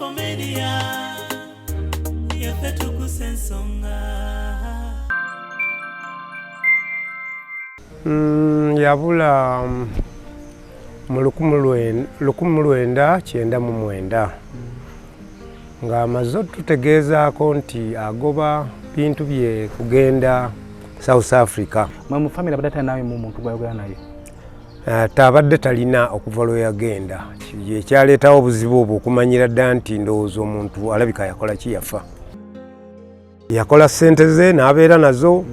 SB4 Media, yaffe tukusa ensonga. Yabula mu 1999 ng'amaze otutegeezaako nti agoba bintu bye kugenda South Africa. Mwe mu family abadde talinayo muntu gwayogera naye? Tabadde talina okuva lwe yagenda. Ekyaleetawo obuzibu obwo okumanyira dda nti ndowooza omuntu alabika yakola ki, yafa. Yakola ssente ze n'abeera nazo,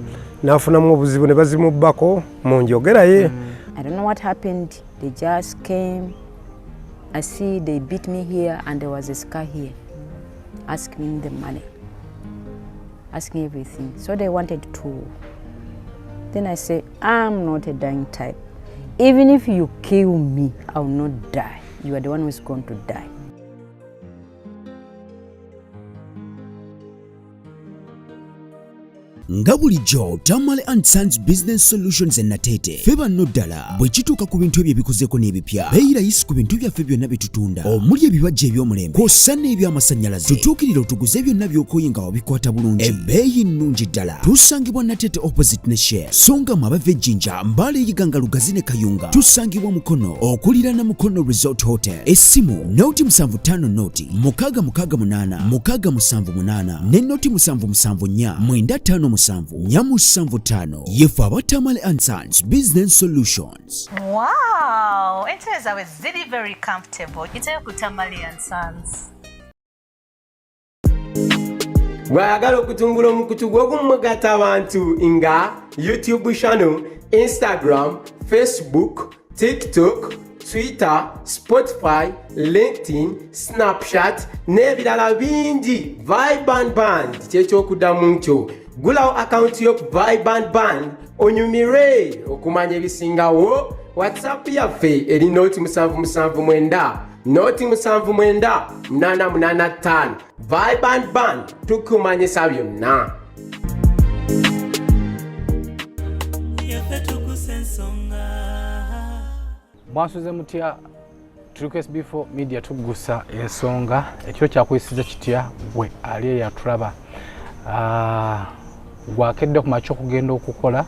n'afunamu obuzibu ne bazimubbako mu njogera ye. I don't know what happened. They just came. I see they beat me here and there was a scar here. Asking the money, asking everything. So they wanted to. Then I say, I'm not a dying type. Even if you kill me, I will not die. You are the one who is going to die. Nga bulijjo, Tamale and Sons Business Solutions e Nateete, ffe banno ddala bwe kituuka ku bintu ebyo ebikozeeko n'ebipya. Beeyi layisi ku bintu byaffe byonna bye tutunda, omuli ebibajja eby'omulembe kw'ossa n'ebyamasannyalaze. Tutuukirire otuguze byonna by'okooye nga wabikwata bulungi, ebbeeyi nnungi ddala. Tusangibwa Nateete opposite ne Shell, so nga mwe abava Ejjinja, Mbaale, Iganga, Lugazi ne Kayunga, tusangibwa Mukono okuliraana Mukono Resort Hotel. Essimu 075 0 668 678 ne 0 774 957 475. Yefe aba Tamale and Sons Business Solutions. Wow, entebe zaabwe ziri very comfortable. Giteyo ku Tamale and Sons. Bw'ayagala okutumbula omukutu gw'okumugatta abantu nga YouTube channel, Instagram, Facebook, TikTok, Twitter, Spotify, LinkedIn, Snapchat n'ebirala bingi, Vibrant Band kyekyokuddamu kyo. Gulawo akawunti yo ku Vibrant Band onyumire okumanya ebisingawo. WhatsApp yaffe eri 0 779 0 79 885. Vibrant Band, tukumanyisa byonna. Yaffe tukusa ensonga. Mwasuze mutya? Tuli ku SB4 Media, tugusa ensonga. Ekiro kyakuyisiza kitya gwe ali eyatulaba? Gwakedde ku makya okugenda okukola,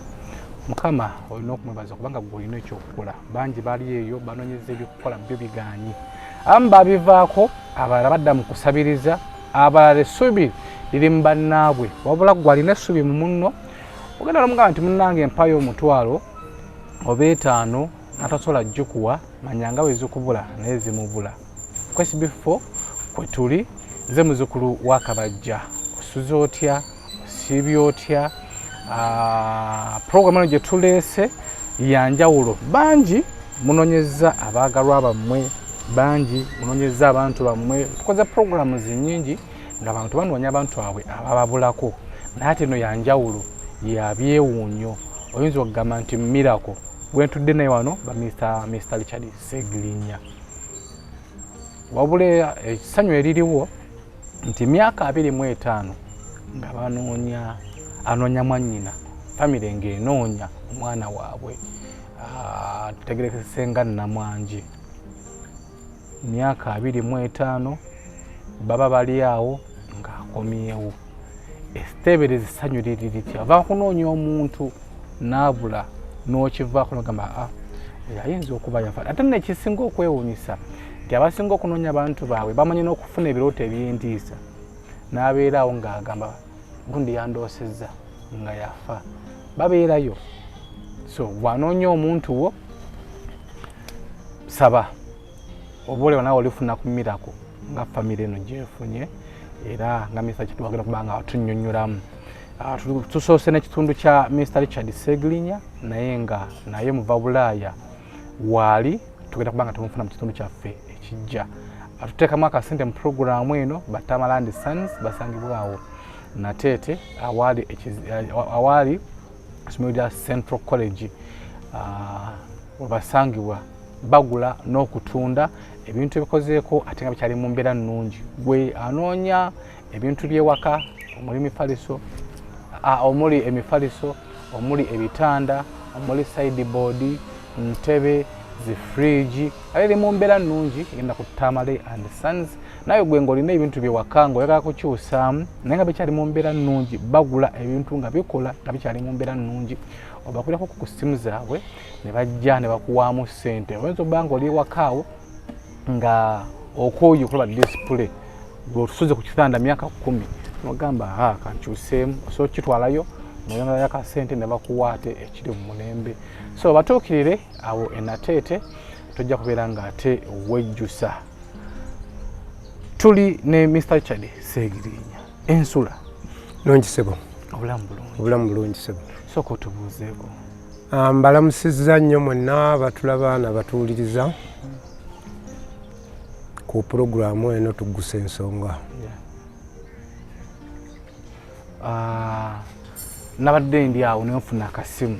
Mukama olina okumwebaza kubanga gwe olina ekyokukola. Bangi bali eyo banoonyeza ebyokukola, byo bigaanyi. Abamu babivaako, abalala badda mu kusabiriza, abalala essuubi liri mu bannaabwe. Wabula gwe alina essuubi mu munno, ogenda nomugamba nti munnange mpayo 10 oba 5, natasobola gikuwa, manya nga wezikubula naye zimubula. Ku SB4 kwe tuli. Nze muzukulu wa Kabajja. Osuze otya? Osiibye otya? Puroguramu eno gye tuleese yanjawulo. Bangi munonyeza abaagalwa bammwe, bangi munonyeza abantu bammwe. Tukoze puroguramu nyingi nga abantu banoonya abantu baabwe abababulako, naye ate eno yanjawulo, ya byewuunyo. Oyinza okugamba nti miracle. Gwentudde naye wano ba Mr Richard Segirinya. Wabula essanyu eririwo nti myaka 25 nga banoonya, anoonya mwannyina, famire ng'enoonya omwana waabwe tutegerekese nga Namwangi. Myaka 25 baba bali awo ng'akomyewo. Esiteebereza essanyu liri litya? Ova kunoonya omuntu n'abula, n'okivaako nogamba, ah, oyo ayinza okuba yafa. Ate nekisinga okwewuunyisa nti abasinga okunoonya abantu baabwe bamanyi n'okufuna ebirooto eby'entiisa, n'abeeraawo ng'agamba gundi yandoosezza nga yafa. Babeerayo. So bw'anoonya omuntu wo, saba oba olewa nawe olifuna ku miracle nga famire eno gyefunye. Era nga Mr kitwagenda kuba nga tunyonyolamu. Tusoose n'ekitundu kya Mr Richard Segirinya, naye nga naye muva Bulaaya waali, tugenda kuba nga tumufuna mu kitundu kyaffe ekijja. Atuteekamu akasente mu puroguramu eno ba Tamale and Sons, basangibwawo Nateete awaali essomero lya Central College, webasangibwa. Bagula n'okutunda ebintu ebikozeeko ate nga bikyali mu mbeera nnungi. Gwe anoonya ebintu by'ewaka omuli mifaliso, omuli emifaliso, omuli ebitanda, omuli sideboard, ntebe, zi fridge, ate eri mu mbeera nnungi, egenda ku Tamale and Sons. Nawe gwe ng'olina ebintu bye waka ng'oyagala kukyusaamu naye nga bikyali mu mbeera nnungi, bagula ebintu nga bikola nga bikyali mu mbeera nnungi, obakulirako ku ssimu zaabwe ne bajja ne bakuwaamu ssente. Oyinza okuba ng'oli ewakaawo nga okooye okulaba display, gwe otusuze ku kitanda myaka 10, nogamba ha kankyuseemu, osobola okukitwalayo noyongerayo akasente ne bakuwa ate ekiri mu mulembe. So batuukirire awo enateete, tojja kubeera ng'ate wejjusa. Tuli ne Mr Richard Segirinya. Ensula nungi sebo. Obulamu bulungi? Obulamu bulungi sebo. Sooka otubuuzeeko. Mbalamusizza nnyo mwenna batulaba nabatuwuliriza ku pulogulaamu eno Tuggusa Ensonga. Nabadde ndi awo nenfuna akasimu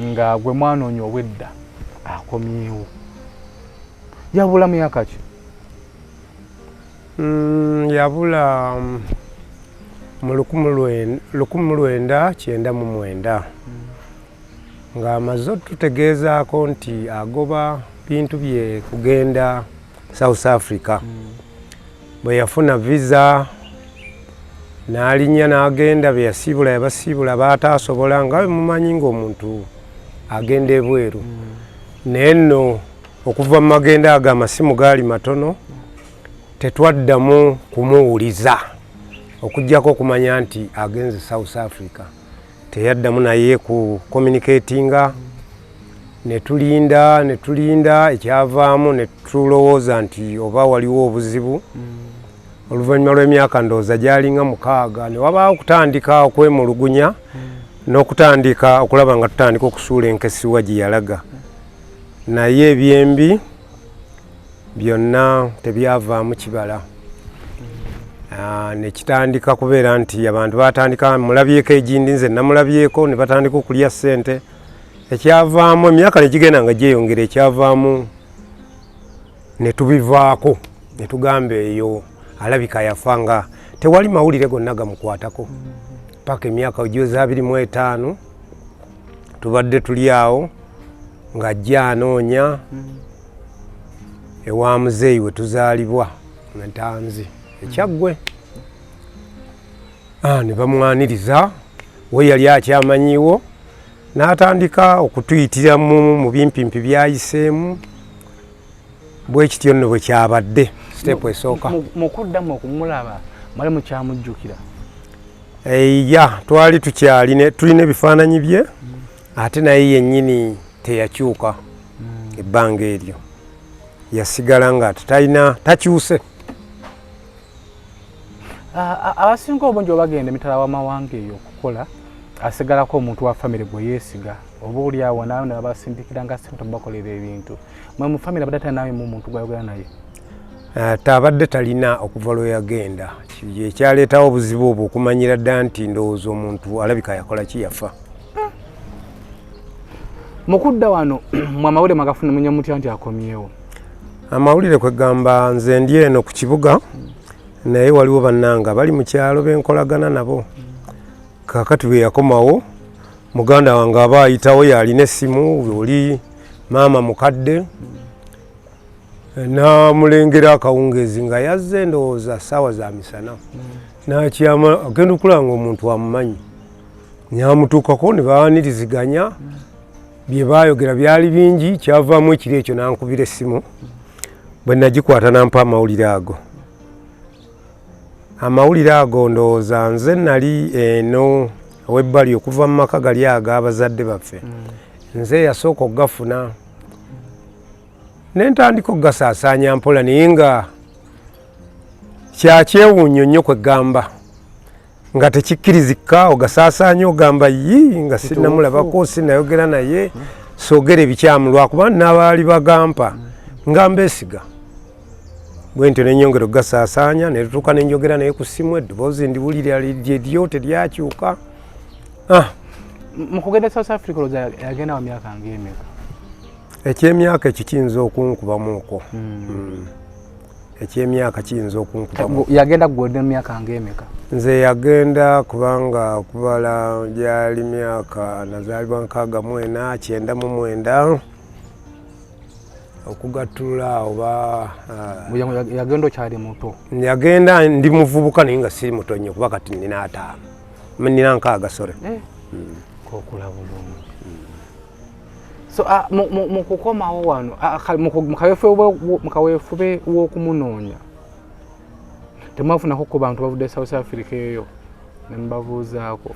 nga gwe mwanoonya obwedda akomyewo. Yabula myaka ki? Yabula mu 1999 ng'amaze otutegeezaako nti agoba bintu bye kugenda South Africa. Bwe yafuna visa n'alinnya n'agenda, bye yasiibula yabasiibula baataasobola, nga bwe mumanyi ng'omuntu agenda ebweru. Naye nno okuva mu magenda ago amasimu gaali matono, tetwaddamu kumuwuliza okuggyako okumanya nti agenze South Africa. Teyaddamu naye ku communicatinga, ne tulinda ne tulinda, ekyavaamu ne tulowooza nti oba waliwo obuzibu. Oluvannyuma lw'emyaka ndowooza gyalinga 6, ne wabaawo okutandika okwemulugunya n'okutandika okulaba nga tutandika okusuula enkesiwa gye yalaga, naye ebyembi byonna tebyavaamu kibala. Ne kitandika kubeera nti abantu batandika mulabyeko egindi, nze namulabyeko, ne batandika okulya ssente. Ekyavaamu emyaka ne gigenda nga gyeyongera, ekyavaamu ne tubivaako ne tugamba eyo alabika yafa, nga tewali mawulire gonna gamukwatako paka emyaka gyoza 25 tubadde tuli awo ng'ajja anoonya ewa muzeeyi we tuzaalibwa Ntanzi Ekyaggwe. Ne bamwaniriza, we yali akyamanyiwo, n'atandika okutuyitiramu mu bimpimpi byayiseemu. Bwe kityo nno bwe kyabadde step esooka. Mu kuddamu okumulaba mwali mukyamujjukira? Eya, twali tukyalina, tulina ebifaananyi bye, ate naye yennyini teyakyuka. Ebbanga eryo yasigala nga talina takyuse. Abasinga obungi obagenda emitala w'amawanga eyo okukola, asigalako omuntu wa famire gwe yeesiga, oba oli awo naawe ne babasindikira nga ssente bakolera ebintu. Mwe mu famire abadde talinawe mu muntu gwayogera naye? Tabadde talina okuva lwe yagenda. Ekyaleetawo obuzibu obwo okumanyira dda nti ndowooza omuntu alabika yakola ki, yafa. Mu kudda wano mwe amawulire mwagafuna munye mutya nti akomyewo? Amawulire kwegamba nze ndi eno ku kibuga, naye waliwo bannanga bali mu kyalo benkolagana nabo. Kakati bwe yakomawo, muganda wange aba ayitawo yalina essimu, oli maama mukadde, namulengera akawungeezi nga yazze, ndowooza ssaawa za misana, nakyama agenda okulaba nga omuntu amumanyi, namutuukako ne baaniriziganya. Bye baayogera byali bingi. Kyavaamu ekiro ekyo nankubira essimu, bwe nagikwata nampa amawulire ago. Amawulire ago ndowooza nze nali eno owebbali okuva mu maka gali ag'abazadde baffe, nze yasooka okugafuna ne ntandika okugasaasaanya mpola, naye nga kyakyewuunyo nnyo, kwegamba nga tekikkirizika ogasaasaanya ogamba yi nga sinnamulabako, sinnayogera naye, soogera ebikyamu, lwakuba n'abaali bagampa nga mbeesiga. Bwe ntyo nenyongera okugasaasaanya ne tutuuka nenjogera naye ku ssimu, eddoboozi ndiwulira lyeryo, teryakyuka. Mu kugenda South Africa olowooza yagenda wa myaka ng'emeka? Ekyemyaka ekyo kiyinza okunkubamuuko. Ekyemyaka kiyinza okunkubamu. Yagenda gwodde mu myaka ng'emeka? Nze yagenda kubanga okubala gyali myaka nazaalibwa 64, 99. Okugattulula oba Yagenda okyali muto? Yagenda ndi muvubuka, naye nga siri muto nnyo, kuba kati nina 50, nina 60, sorry. Kokula bulungi. So mu kukomawo wano, mu kaweefube w'okumunoonya, temwafunako ku bantu bavudde South Africa eyo ne mubabuuzaako?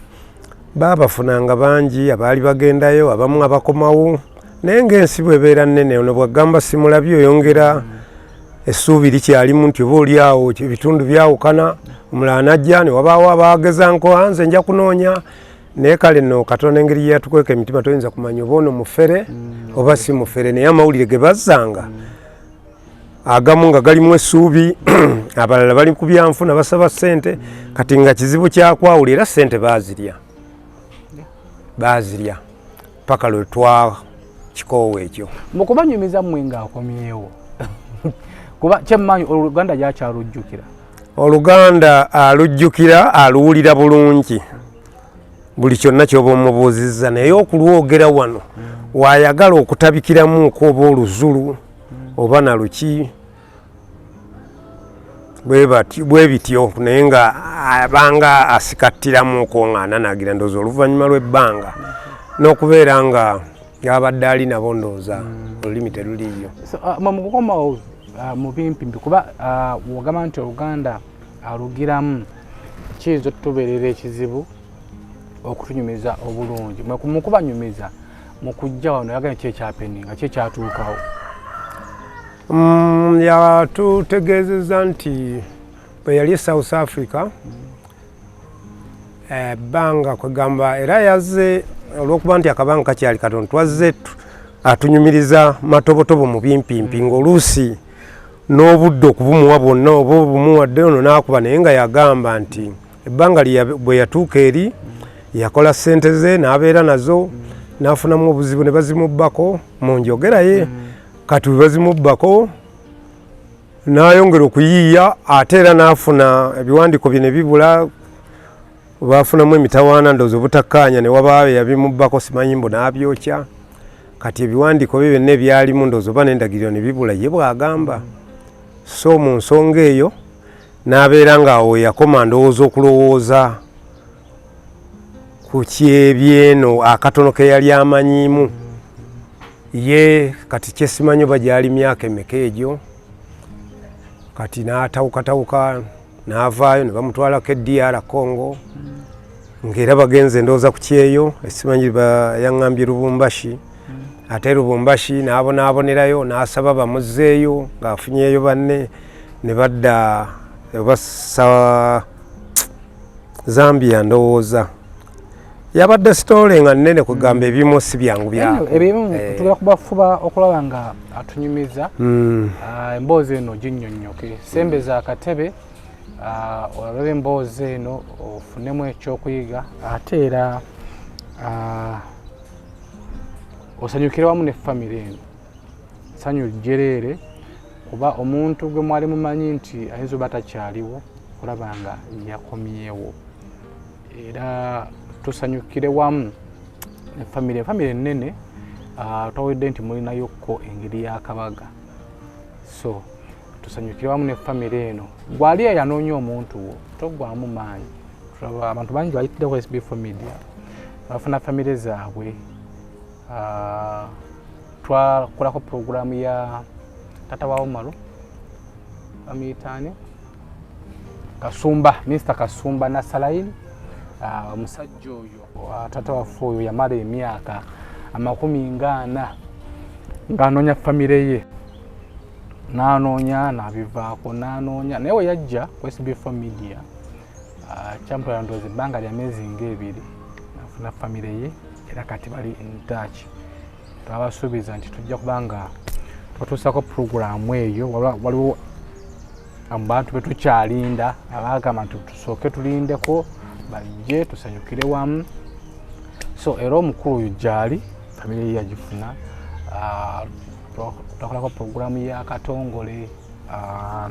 Baabafunanga bangi abaali bagendayo, abamu abakomawo, naye ng'ensi bwebeera nnene, ono bwagamba simulabye, oyongera essuubi likyalimu nti oba oli awo ebitundu byawukana, omulala najja ne wabaawo abagezanko, nze nja kunoonya. Naye kale nno Katonda engeri gye yatukweka emitima, toyinza kumanya oba ono mufere oba si mufere. Naye amawulire ge bazzanga agamu nga galimu essuubi, abalala bali ku byanfuna, basaba ssente. Kati nga kizibu kyakwawula, era ssente baazirya, baazirya paka lwe twa kikoowa ekyo. Mukubanyumiza mmwe ng'akomyewo, kuba kyemmanyi Oluganda gyakyalujjukira. Oluganda alujjukira, aluwulira bulungi buli kyonna kyoba omubuuzizza, naye okulwogera wano wayagala okutabikiramuko oba Oluzulu oba naluki bwe bityo, naye nga abanga asikattiramuko nga ananagira. Ndowooza oluvannyuma lw'ebbanga n'okubeera nga yabadde ali nabo, ndowooza olulimi teruliiyo. So, mu kukomawo, mu bimpimpi, kuba wogamba nti Oluganda alugiramu, kiyinza otubeerera ekizibu okutunyumiza obulungi. Mu kubanyumiza mu kujja wano, yagamba ki ekyahappeninga, ki ekyatuukawo? Yatutegeezezza nti bwe yali e South Africa ebbanga, kwegamba era yazze olw'okuba nti akabanga kakyali katono, twazze atunyumiriza matobotobo mu bimpimpi, ng'oluusi n'obudde okubumuwa bwonna oba obumuwadde ono n'akuba. Naye nga yagamba nti ebbanga bwe yatuuka eri yakola ssente ze n'abeera nazo, n'afunamu obuzibu ne bazimubbako mu njogera ye. Kati bwe bazimubbako n'ayongera okuyiiya, ate era n'afuna ebiwandiiko bye ne bibula, bafunamu emitawaana, ndowooza obutakkaanya, ne wabaawo eyabimubbako, simanyi mbu n'abyokya. Kati ebiwandiiko bye byonna ebyalimu, ndowooza oba n'endagiriro, ne bibula, ye bw'agamba. So mu nsonga eyo n'abeera ng'awo yakoma, ndowooza okulowooza ku kyebyeno akatono ke yali amanyiimu ye. Kati kyesimanyi oba gyali myaka emeka egyo, kati n'atawukatawuka n'avaayo ne bamutwalako e DR Congo, ng'era bagenze ndowooza ku kyeyo, esimanyi yaŋŋambye Lubumbashi. Ate Lubumbashi n'abonaabonerayo, n'asaba bamuzzeeyo ng'afunyeeyo banne ne badda oba sa Zambia. Ndowooza yabadde story nga nnene, kugamba ebimu si byangu byako. Ebimu tugenda kubafuba okulaba nga atunyumiza. Emboozi eno ginnyonnyoke. Sembeza akatebe, olabe emboozi eno ofunemu ekyokuyiga, ate era osanyukire wamu ne famire eno, sanyu jjereere, kuba omuntu gwe mwali mumanyi nti ayinza oba takyaliwo, okulaba nga yakomyewo. Era tusanyukire wamu ne famire, famire ennene. Twawedde nti mulinayokko engeri y'akabaga, so tusanyukire wamu ne famire eno. Gwali eyanoonya omuntu wo, toggwamu maanyi. Tulaba abantu bangi bayitiddeko SB4 Media bafuna famire zaabwe. Twakolako puroguramu ya tata wa Umaru, bamuyitaani Kasumba, Minisita Kasumba Nasalaini. Omusajja oyo, tata waffe oyo, yamala emyaka 40 ng'anoonya famire ye, n'anoonya n'abivaako, n'anoonya. Naye we yajja ku SB4 Media, kyampula ndowooza ebbanga lya myezi ng'ebiri nafuna famire ye, era kati bali in touch. Twabasuubiza nti tujja kuba nga twatuusako puroguramu eyo. Waliwo abantu betukyalinda abagamba nti tusooke tulindeko bajje tusanyukire wamu. So era omukulu oyo gyali, famire ye yagifuna. Twakolako puroguramu ya Katongole,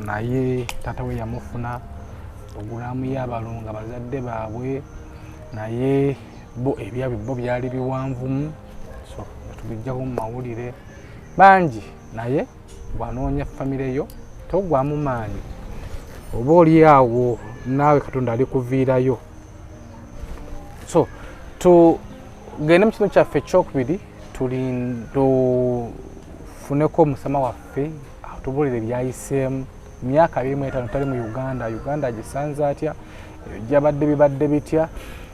naye taata we yamufuna. Puroguramu y'abalongo, bazadde baabwe, naye bo ebyabwe bo byali biwanvumu, so tubijjako mu mawulire bangi. Naye bw'anoonya famire yo toggwamu maanyi, oba oli awo naawe Katonda alikuviirayo. So tugende mu kitundu kyaffe ekyokubiri, tufuneko omusama waffe atubuulire byayiseemu myaka 25 tali mu Uganda. Uganda agisanze atya? Gyabadde bibadde bitya?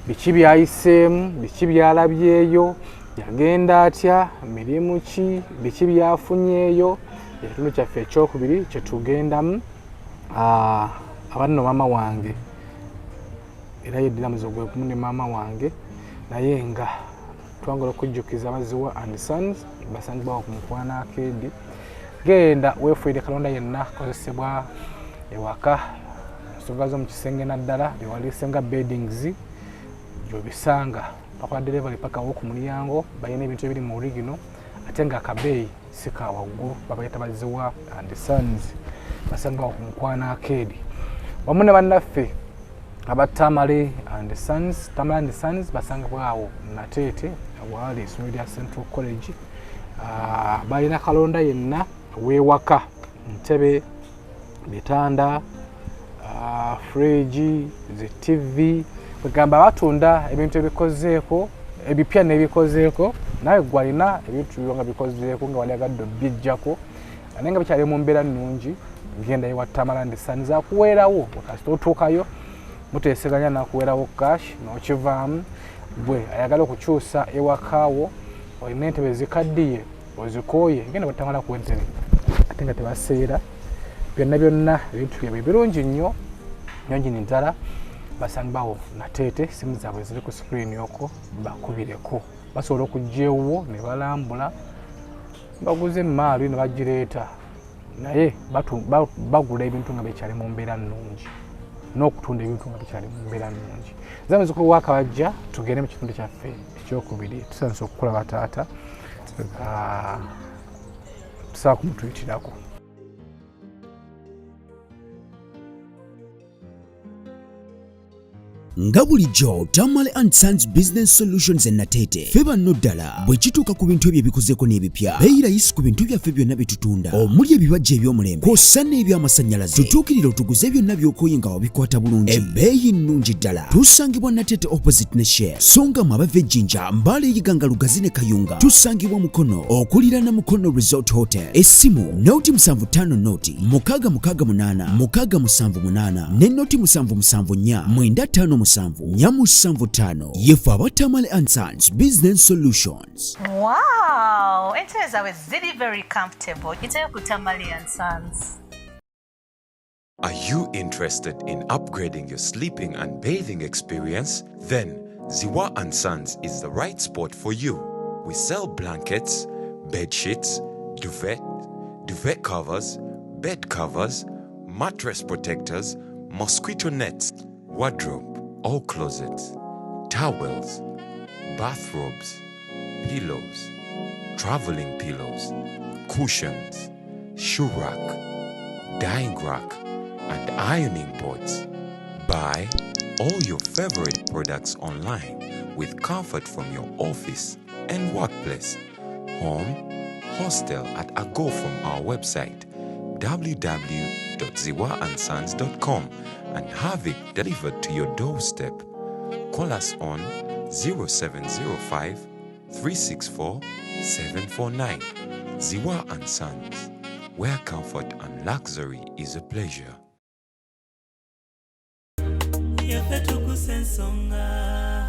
Biki byayiseemu? Biki byalabyeyo? Yagenda atya? Mirimu ki? Biki byafunyeeyo? Ekitundu kyaffe ekyokubiri kyetugendamu. Abanno maama wange era yeddira muzigo gwe gumu ne maama wange, naye nga twagala okujjukiza Abaziwa and Sons basangibwawo ku Mukwano Akeedi. Genda weefuire kalonda yenna akozesebwa ewaka, ensonga zo mu kisenge naddala byewaliise nga beddings gyobisanga. Bakola delivery paka wo ku mulyango. Balina ebintu ebiri mu origino ate nga akabeeyi si ka waggulu. Babayita Baziwa and Sons, basangibwawo ku Mukwano Akeedi wamu ne bannaffe aba Tamale and Sons. Tamale and Sons basangibwawo Nateete awaali essomero lya Central College. Balina kalonda yenna weewaka, ntebe, bitanda, fridge, zi TV, kwegamba batunda ebintu ebikozeeko ebipya n'ebikozeeko. Nawe gwe alina ebintu byo nga bikozeeko nga wali agadde obijjako naye nga bikyali mu mbeera nnungi, genda ewa Tamale and Sons, akuweerawo. Kasita otuukayo muteeseganya nakuweerawo cash n'okivaamu. Gwe ayagala okukyusa ewakaawo, olina entebe zikaddiye ozikooye, genda batamala ku entebe ate nga tebaseera. Byonna byonna ebintu byabwe birungi nnyo nnyo nyini ddala. Basangibwawo Nateete, simu zaabwe ziri ku screen okwo, bakubireko. Basobola okujja ewuwo ne balambula, baguze emaali ne bagireeta, naye bagula ebintu nga bikyali mu mbeera nnungi n'okutunda ebintu nga bikyali mu mbeera nnungi. Nze muzukulu wa Kabajja, tugende mu kitundu kyaffe ekyokubiri. Tusanyusa okukulaba taata. Tusobola kumutuyitirako. Nga bulijjo, Tamale and Sons Business Solutions e Nateete, ffe banno ddala bwe kituuka ku bintu ebyo ebikozeeko n'ebipya. Beeyi layisi ku bintu byaffe byonna bye tutunda, omuli ebibajja eby'omulembe kw'ossa n'ebyamasannyalaze. Tutuukirire otuguze byonna by'okooye nga wabikwata bulungi, ebbeeyi nnungi ddala. Tusangibwa Nateete opposite ne Shell, so nga mwe abava Ejjinja, Mbale, Iganga, Lugazi ne Kayunga, tusangibwa Mukono okuliraana Mukono Resort Hotel. Essimu 075 0 668 678 ne 0 774 957 475. Yefe aba Tamale and Sons Business Solutions. Wow, entebe zaabwe ziri very comfortable. Yitayo ku Tamale and Sons. Are you interested in upgrading your sleeping and bathing experience? Then Ziwa and Sons is the right spot for you. We sell blankets, bed sheets, duvet, duvet covers, bed covers, mattress protectors, mosquito nets, wardrobe or closets, towels, bathrobes, pillows, traveling pillows, cushions, shoe rack, drying rack, and ironing boards. Buy all your favorite products online with comfort from your office and workplace, home, hostel at a go from our website www.ziwaandsons.com and have it delivered to your doorstep. Call us on 0705 364 749. Ziwa and Sons, where comfort and luxury is a pleasure. Yaffe tukusa ensonga.